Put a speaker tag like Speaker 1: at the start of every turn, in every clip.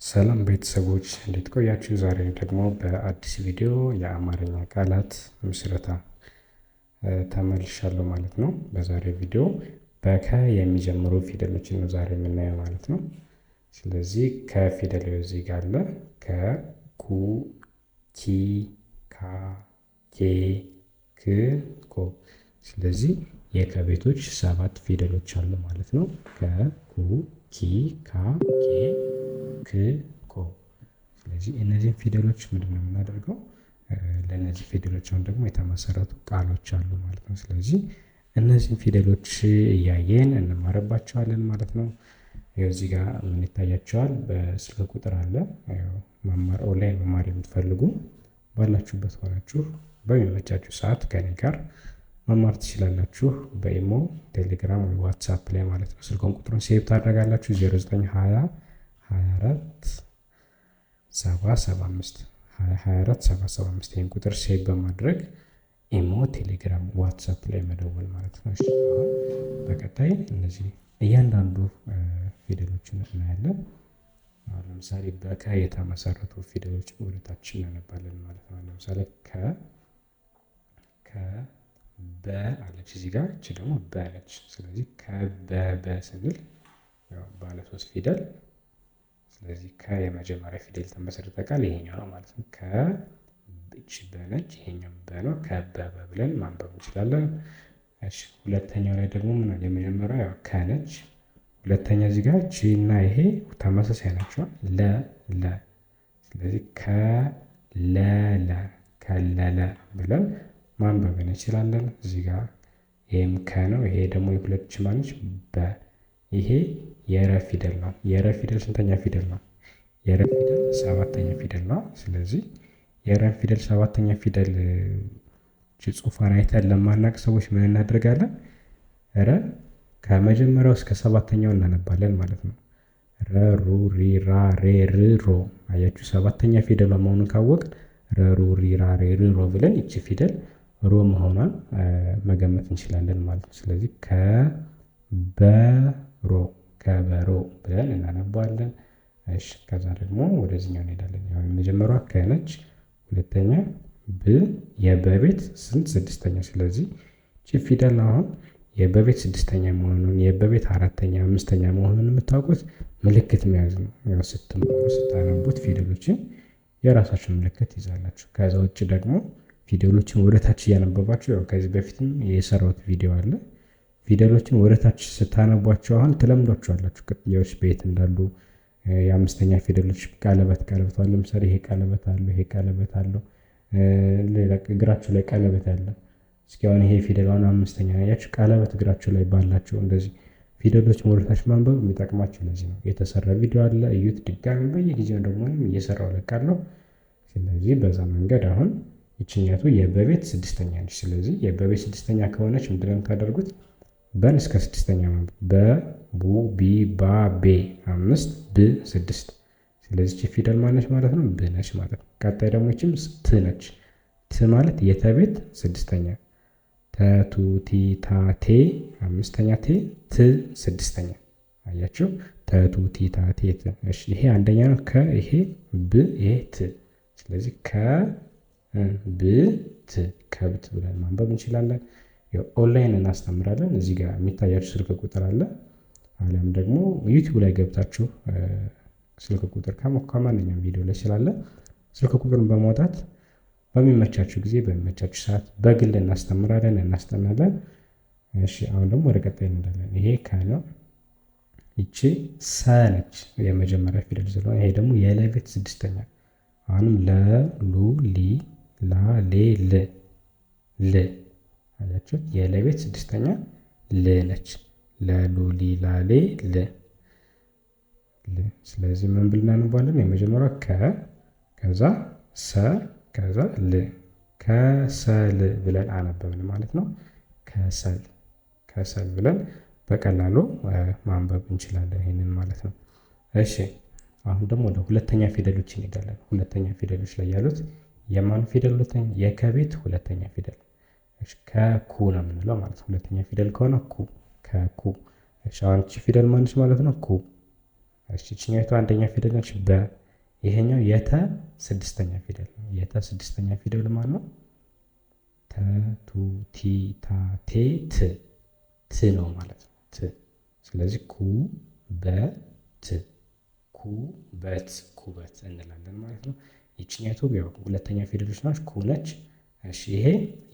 Speaker 1: ሰላም ቤተሰቦች እንዴት ቆያችሁ? ዛሬ ደግሞ በአዲስ ቪዲዮ የአማርኛ ቃላት ምስረታ ተመልሻለሁ ማለት ነው። በዛሬ ቪዲዮ በከ የሚጀምሩ ፊደሎችን ነው ዛሬ የምናየው ማለት ነው። ስለዚህ ከፊደል እዚህ ጋር አለ። ከ፣ ኩ፣ ኪ፣ ካ፣ ኬ፣ ክ፣ ኮ። ስለዚህ የከቤቶች ሰባት ፊደሎች አሉ ማለት ነው። ከ፣ ኩ፣ ኪ፣ ካ፣ ኬ፣ ክ፣ ኮ። ስለዚህ እነዚህን ፊደሎች ምንድን ነው የምናደርገው? ለእነዚህ ፊደሎች አሁን ደግሞ የተመሰረቱ ቃሎች አሉ ማለት ነው። ስለዚህ እነዚህን ፊደሎች እያየን እንማርባቸዋለን ማለት ነው። ይኸው እዚህ ጋር ምን ይታያቸዋል? በስልክ ቁጥር አለ። መማር ኦንላይን መማር የምትፈልጉ ባላችሁበት ሆናችሁ በሚመቻችሁ ሰዓት ከኔ ጋር መማር ትችላላችሁ። በኢሞ፣ ቴሌግራም ወይ ዋትሳፕ ላይ ማለት ነው። ስልኩን ቁጥሩን save ታደርጋላችሁ። 0920 24 775 24 775 ይህን ቁጥር save በማድረግ ኢሞ፣ ቴሌግራም፣ ዋትሳፕ ላይ መደወል ማለት ነው። እሺ አሁን በቀጣይ እነዚህ እያንዳንዱ ፊደሎችን እናያለን። አሁን ለምሳሌ በከ የተመሰረቱ ፊደሎችን ወደታች እናነባለን ማለት ነው። ለምሳሌ ከ ከ በ አለች እዚህ ጋር፣ እቺ ደግሞ በ ነች። ስለዚህ ከበበ ስንል ያው ባለ ሶስት ፊደል። ስለዚህ ከ የመጀመሪያ ፊደል የተመሰረተ ቃል ይሄኛው ነው ማለት ነው። ከ እቺ በ ነች፣ ይሄኛው በ ነው። ከበበ ብለን ማንበብ እንችላለን። እሺ ሁለተኛው ላይ ደግሞ ምን አለ? የመጀመሪያው ያው ከ ነች። ሁለተኛ እዚህ ጋር እቺ እና ይሄ ተመሳሳይ ናቸው። ለ ለ። ስለዚህ ከ ለ ለ ከለለ ብለን ማንበብ እንችላለን። እዚህ ጋር ይሄም ከ ነው። ይሄ ደግሞ የሁለት ማነች በ። ይሄ የረ ፊደል ነው። የረ ፊደል ስንተኛ ፊደል ነው? የረ ፊደል ሰባተኛ ፊደል ነው። ስለዚህ የረን ፊደል ሰባተኛ ፊደል ጽሑፏን አይተን ለማናቅ ሰዎች ምን እናደርጋለን? ረ ከመጀመሪያው እስከ ሰባተኛው እናነባለን ማለት ነው። ረ ሩ ሪ ራ ሬ ር ሮ። አያችሁ፣ ሰባተኛ ፊደሏ መሆኑን ካወቅ ረ ሩ ሪ ራ ሬ ር ሮ ብለን ይቺ ፊደል ሮ መሆኗን መገመት እንችላለን ማለት ነው። ስለዚህ ከበሮ ከበሮ ብለን እናነባዋለን። እሺ ከዛ ደግሞ ወደዚህኛው እንሄዳለን። ያው የመጀመሪያዋ ከ ነች። ሁለተኛ ብ፣ የበቤት ስንት? ስድስተኛ። ስለዚህ ይቺ ፊደል አሁን የበቤት ስድስተኛ መሆኑን፣ የበቤት አራተኛ አምስተኛ መሆኑን የምታውቁት ምልክት መያዝ ነው። ያው ስትማሩ ስታነቡት ፊደሎችን የራሳችሁን ምልክት ይዛላችሁ። ከዛ ውጭ ደግሞ ፊደሎችን ወደታች እያነበባችሁ፣ ያው ከዚህ በፊትም የሰራሁት ቪዲዮ አለ። ፊደሎችን ወደታች ስታነቧቸው አሁን ትለምዷቸዋላችሁ። ቅጥያዎች በየት እንዳሉ፣ የአምስተኛ ፊደሎች ቀለበት ቀለበት አለ። ለምሳሌ ይሄ ቀለበት አለው፣ ይሄ ቀለበት አለው፣ ሌላ እግራቸው ላይ ቀለበት አለ። እስኪ አሁን ይሄ ፊደል አሁን አምስተኛ ያያችሁ ቀለበት እግራቸው ላይ ባላቸው እንደዚህ ፊደሎች ወደታች ማንበብ የሚጠቅማቸው ለዚህ ነው። የተሰራ ቪዲዮ አለ፣ እዩት። ድጋሚ በየጊዜው ደግሞ እየሰራው እለቃለሁ። ስለዚህ በዛ መንገድ አሁን ይችኛቱ የበቤት ስድስተኛ ነች። ስለዚህ የበቤት ስድስተኛ ከሆነች ምንድነው የምታደርጉት? በን እስከ ስድስተኛ ማንበብ። በ ቡ ቢ ባ ቤ አምስት፣ ብ ስድስት። ስለዚህ ይቺ ፊደል ማነች ማለት ነው? ብ ነች ማለት ነው። ቀጣይ ደግሞ ይችም ት ነች። ት ማለት የተቤት ስድስተኛ፣ ተ ቱ ቲ ታ ቴ አምስተኛ ቴ ት ስድስተኛ። አያችሁ፣ ተ ቱ ቲ ታ ቴ ት። እሺ ይሄ አንደኛ ነው። ከ ይሄ ብ ይሄ ት። ስለዚህ ከ ብ ት ከብት ብለን ማንበብ እንችላለን። ኦንላይን እናስተምራለን። እዚህ ጋር የሚታያችሁ ስልክ ቁጥር አለ። አሊያም ደግሞ ዩቲዩብ ላይ ገብታችሁ ስልክ ቁጥር ከማንኛውም ቪዲዮ ላይ ስላለ ስልክ ቁጥሩን በማውጣት በሚመቻችሁ ጊዜ በሚመቻችሁ ሰዓት በግል እናስተምራለን፣ እናስጠናለን። እሺ አሁን ደግሞ ወደ ቀጣይ እንሄዳለን። ይሄ ከ ነው። ይቺ ሰ ነች የመጀመሪያ ፊደል ስለሆነ ይሄ ደግሞ የለቤት ስድስተኛ። አሁንም ለ ሉ ሊ ላ ሌ ል ል። አያችሁት? የለቤት ስድስተኛ ል ነች። ለ ሉ ሊ ላ ሌ ል ል። ስለዚህ ምን ብለን እናነባለን? የመጀመሪያው ከ፣ ከዛ ሰ፣ ከዛ ል። ከሰል ብለን አነበብን ማለት ነው። ከሰል ከሰል ብለን በቀላሉ ማንበብ እንችላለን ይሄንን ማለት ነው። እሺ አሁን ደግሞ ወደ ሁለተኛ ፊደሎች እንሄዳለን። ሁለተኛ ፊደሎች ላይ ያሉት የማን ፊደል? ሁለተኛ የከቤት ሁለተኛ ፊደል። እሺ ከኩ ነው የምንለው ማለት ነው። ሁለተኛ ፊደል ከሆነ ኩ፣ ከኩ። እሺ አሁን እቺ ፊደል ማነች ማለት ነው? ኩ። እሺ ይችኛይቱ አንደኛ ፊደል ነች በ። ይሄኛው የተ ስድስተኛ ፊደል ነው። የተ ስድስተኛ ፊደል ማን ነው? ተ ቱ ቲ ታ ቴ ት፣ ት ነው ማለት ነው። ት። ስለዚህ ኩ በ ት፣ ኩ በት፣ ኩበት እንላለን ማለት ነው። ይችኛይቱ ያው ሁለተኛ ፊደሎች ናች፣ ኩ ነች። እሺ ይሄ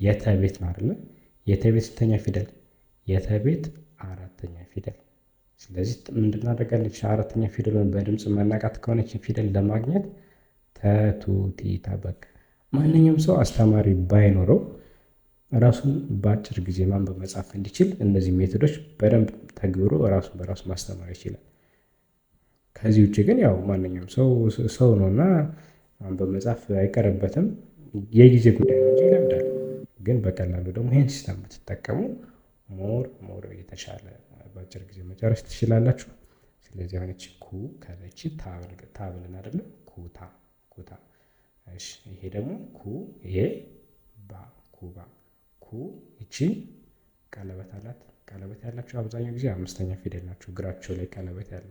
Speaker 1: የተ ቤት ነው አይደለ? የተ ቤት ስንተኛ ፊደል? የተ ቤት አራተኛ ፊደል። ስለዚህ ምንድን እናደርጋለን? አራተኛ ፊደሉን በድምፅ መናቃት ከሆነች ፊደል ለማግኘት ተ ቱ ቲ ታ። በቃ ማንኛውም ሰው አስተማሪ ባይኖረው ራሱን በአጭር ጊዜ ማንበብ መጻፍ እንዲችል እነዚህ method ኦች በደንብ ተግብሮ ራሱን በራሱ ማስተማር ይችላል። ከዚህ ውጭ ግን ያው ማንኛውም ሰው ሰው ነው እና ማንበብ መጻፍ አይቀርበትም። የጊዜ ጉዳይ ነው እንጂ ይለምዳል። ግን በቀላሉ ደግሞ ይህን system ብትጠቀሙ more more የተሻለ በአጭር ጊዜ መጨረስ ትችላላችሁ። ስለዚህ አሁን እቺ ኩ ከለቺ ታ ብለን አይደለ? ኩታ፣ ኩታ። እሺ ይሄ ደግሞ ኩ፣ ይሄ ባ፣ ኩባ። ኩ እቺ ቀለበት አላት። ቀለበት ያላቸው አብዛኛው ጊዜ አምስተኛ ፊደል ናቸው፣ እግራቸው ላይ ቀለበት ያለ።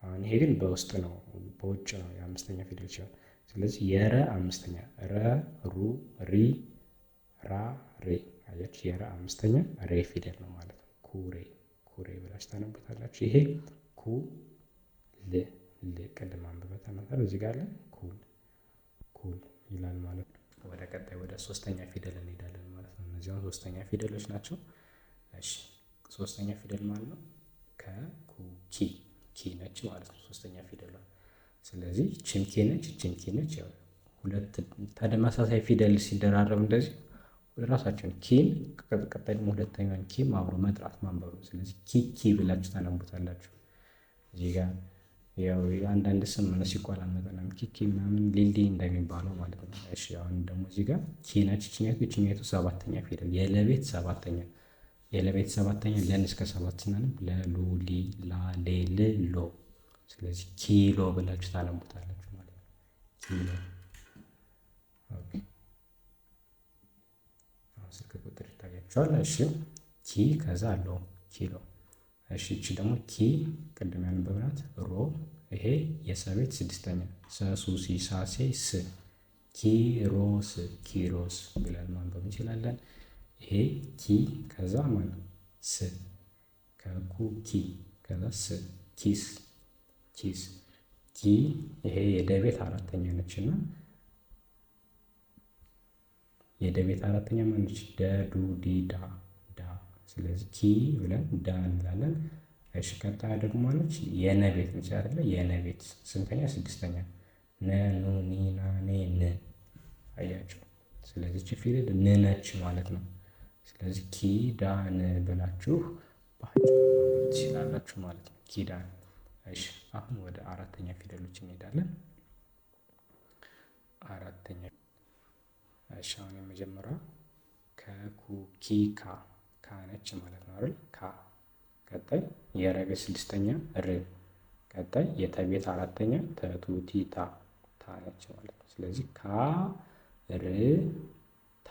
Speaker 1: አሁን ይሄ ግን በውስጥ ነው፣ በውጭ ነው የአምስተኛ ፊደል ሲሆን፣ ስለዚህ የረ አምስተኛ ረ ሩ ሪ ራ ሬ። አያችሁ፣ የረ አምስተኛ ሬ ፊደል ነው ማለት ነው። ኩሬ፣ ኩሬ ብላችሁ ታነቡታላችሁ። ይሄ ኩ ል፣ ል ቅድም አንብበናታል እዚህ ጋር አለ ኩል፣ ኩል ይላል ማለት ነው። ወደ ቀጣይ ወደ ሶስተኛ ፊደል እንሄዳለን ማለት ነው። እነዚህ አሁን ሶስተኛ ፊደሎች ናቸው። እሺ ሶስተኛ ፊደል ማለት ነው ከ ኩ ኪ፣ ኪ ነች ማለት ነው ሶስተኛ ፊደሏ። ስለዚህ ይቺም ኪ ነች፣ ይቺም ኪ ነች። ያው ሁለት ተመሳሳይ ፊደል ሲደራረብ እንደዚህ ራሳቸውን ኪን ቀጣይ ደግሞ ሁለተኛውን ኪም አብሮ መጥራት ማንበብ ነው። ስለዚህ ኪ ኪ ብላችሁ ታነቡታላችሁ። እዚህ ጋር ያው አንዳንድ ስም ነው ሲቆላመጥ ምናምን ኪኪ ምናምን ሊሊ እንደሚባለው ማለት ነው። እሺ አሁን ደግሞ እዚህ ጋር ኪ ነች። ይችኛይቱ ይችኛይቱ ሰባተኛ ፊደል የለቤት ሰባተኛ፣ የለቤት ሰባተኛ ለን እስከ ሰባት ስናነብ ለ ሉ ሊ ላ ሌ ል ሎ። ስለዚህ ኪሎ ብላችሁ ታነቡታላችሁ ማለት ነው። ኪሎ። Okay አሁን ስልክ ቁጥር ይታያችኋል። እሺ ኪ ከዛ ሎ፣ ኪሎ። እሺ እቺ ደግሞ ኪ ቅድም ያነበብናት ሮ። ይሄ የሰቤት ስድስተኛ ሰ ሱ ሲ ሳ ሴ ስ፣ ኪሮስ፣ ኪሮስ ብለን ማንበብ እንችላለን። ይሄ ኪ ከዛ ማለት ስ፣ ከኩ ኪ ከዛ ስ፣ ኪስ፣ ኪስ። ኪ ይሄ የደቤት አራተኛ ነች እና የደቤት አራተኛ ማነች? ደ ዱ ዲ ዳ፣ ዳ። ስለዚህ ኪ ብለን ዳ እንላለን። እሺ ቀጣይ ደግሞ ማነች? የነቤት ነች አይደለ? የነቤት ስንተኛ? ስድስተኛ ነ ኑ ኒ ና ኔ ን። አያችሁ። ስለዚህ እቺ ፊደል ን ነች ማለት ነው። ስለዚህ ኪዳን ብላችሁ በአጭሩ ማንበብ ትችላላችሁ ማለት ነው። ኪዳን። እሺ አሁን ወደ አራተኛ ፊደሎች እንሄዳለን። አራተኛ። እሺ አሁን የመጀመሪያዋ ከኩ ኪ ካ፣ ካ ነች ማለት ነው አይደል? ካ። ቀጣይ የረቤት ስድስተኛ ር። ቀጣይ የተቤት አራተኛ ተ ቱ ቲ ታ፣ ታ ነች ማለት ነው። ስለዚህ ካ ር ታ፣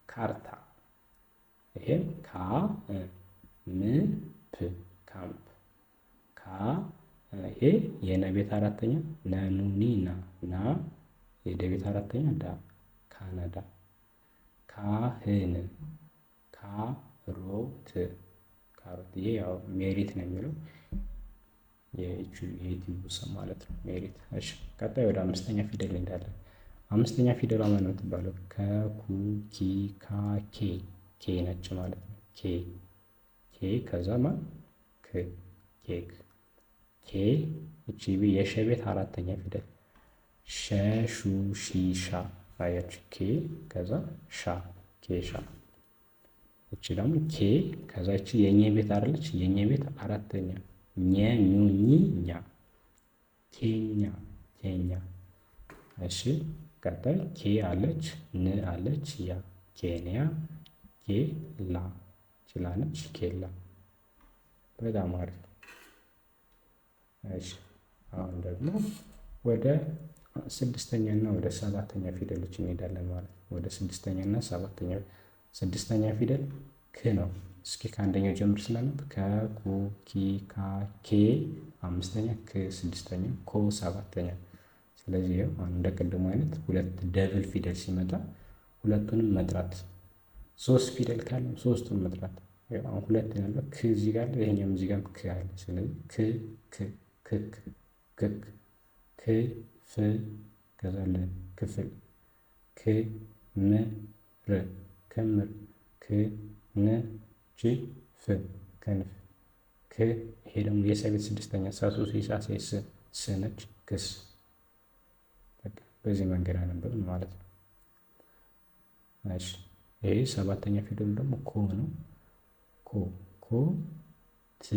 Speaker 1: ካርታ። ይሄም ካ ም ፕ፣ ካምፕ። ካ ይሄ የነቤት አራተኛ ነ ኑ ኒ ና፣ ና የደቤት አራተኛ ዳ፣ ካናዳ። ካህን ካሮት፣ ካሮት። ይሄ ያው ሜሪት ነው የሚለው የዩቲዩብ ስም ማለት ነው ሜሪት። እሺ ቀጣይ ወደ አምስተኛ ፊደል እንሄዳለን። አምስተኛ ፊደሏ ማን ነው የምትባለው? ከ ኩ ኪ ካ ኬ፣ ኬ ነች ማለት ነው። ኬ፣ ኬ ከዛ ማን? ክ፣ ኬክ። ኬ እቺ የሸ ቤት አራተኛ ፊደል ሸ ሹ ሺ ሻ። አያችሁ ኬ ከዛ ሻ፣ ኬሻ። እቺ ደግሞ ኬ ከዛ እቺ የኘ ቤት አይደለች? የኘ ቤት አራተኛ ኘ ኙ ኚ ኛ፣ ኬኛ፣ ኬኛ። እሺ ቀጣይ ኬ አለች ን አለች ያ፣ ኬንያ። ኬ ላ ችላለች ኬላ። በጣም አሪፍ። እሺ አሁን ደግሞ ወደ ስድስተኛ እና ወደ ሰባተኛ ፊደሎች እንሄዳለን ማለት ነው። ወደ ስድስተኛ እና ሰባተኛ። ስድስተኛ ፊደል ክ ነው። እስኪ ከአንደኛው ጀምር ስናነብ ከ ኩ ኪ ካ ኬ አምስተኛ፣ ክ ስድስተኛ፣ ኮ ሰባተኛ። ስለዚህ ይኸው አሁን እንደ ቅድሙ አይነት ሁለት double ፊደል ሲመጣ ሁለቱንም መጥራት፣ ሶስት ፊደል ካለም ሶስቱን መጥራት። አሁን ሁለት ያለው ክ እዚህ ጋር አለ፣ ይሄኛውም እዚህ ጋር ክ አለ። ስለዚህ ክ ክ ክክ ክክ ክ ፍ ከዛ ል ክፍል፣ ክ ም ር ክምር፣ ክ ን ች ፍ ክንፍ፣ ክ ይሄ ደግሞ የሰ ቤት ስድስተኛ ሳ ሱ ሲ ሳ ሴ ስ ስ ነች ክስ። በዚህ መንገድ አነበብን ማለት ነው። እሺ ይሄ ሰባተኛ ፊደሉ ደግሞ ኮ ነው። ኮ ኮ ት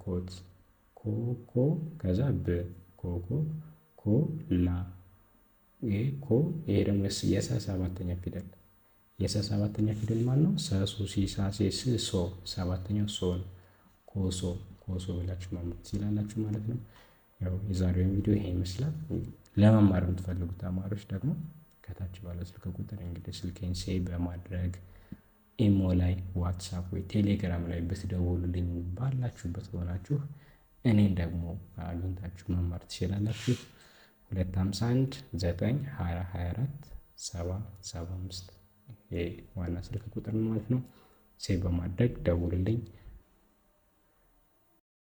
Speaker 1: ኮት፣ ኮ ኮ ከዛ ብ ኮ ኮ ኮ ላ ይሄ ኮ ይሄ ደግሞ የሰ ሰባተኛ ፊደል። የሰ ሰባተኛ ፊደል ማን ነው? ሰ ሱ ሲ ሳ ሴ ስ ሶ፣ ሰባተኛው ሶ ነው። ኮሶ ኮሶ ብላችሁ ማንበብ ትችላላችሁ ማለት ነው። ያው የዛሬውን ቪዲዮ ይሄ ይመስላል። ለመማር የምትፈልጉ ተማሪዎች ደግሞ ከታች ባለ ስልክ ቁጥር እንግዲህ ስልኬን save በማድረግ ኢሞ ላይ፣ ዋትሳፕ ወይ ቴሌግራም ላይ ብትደውሉልኝ ባላችሁበት ሆናችሁ እኔን ደግሞ አግኝታችሁ መማር ትችላላችሁ። 251 9 20 24 7 75 ይሄ ዋና ስልክ ቁጥር ነው ማለት ነው። Save በማድረግ ደውሉልኝ።